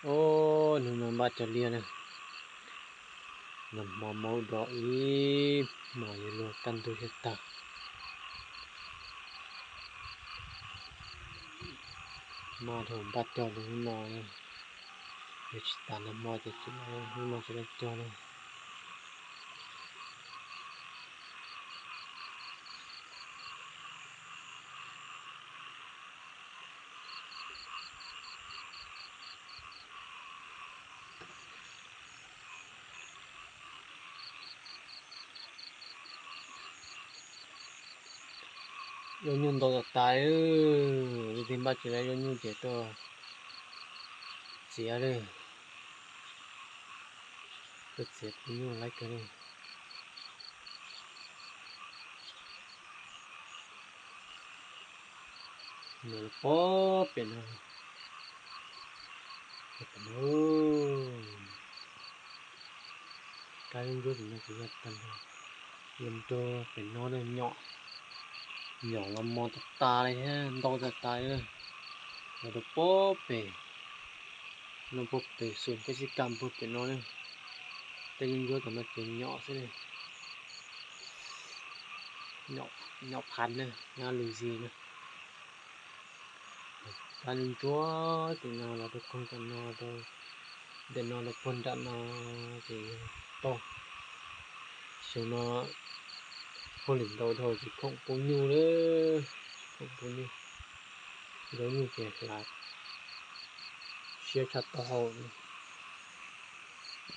Ob, hnub no npaj cog liaj na, nag hmo maub do ib hmos yuav luag kaj ntug thiaj tag. Maj dhau npaj cog li hnub no, yog tsis tas nag hmo ces hnub no tsis tau cog li. Zoo nyuj ntau tas tas, leej twg npaj tsis tau zoo nyuj ces tuaj txiav li, tuaj txiav pub nyuj laib kawg li. Nyob rau pem no, kab ntsuab pem no kuv yog tag nrho, los rau pem no na, nyom los mos tas tas li thiab ntau tas tas li. Los rau pem no, puag pem xum kab sib kam puag pem no na, tej lub ntsuab tom no ces nyom xwb li. Nyom phav na, nyom lus zis na. Kab ntsuab tim no los rau koog tom no, rau ntawm no los puag nram no ces yog toj. Xyoo no puag lwm ntau dhau ces khoom pub nyuj lawm, khoom pub nyuj, zoo nyuj ces hlav siab tshaj tau hau.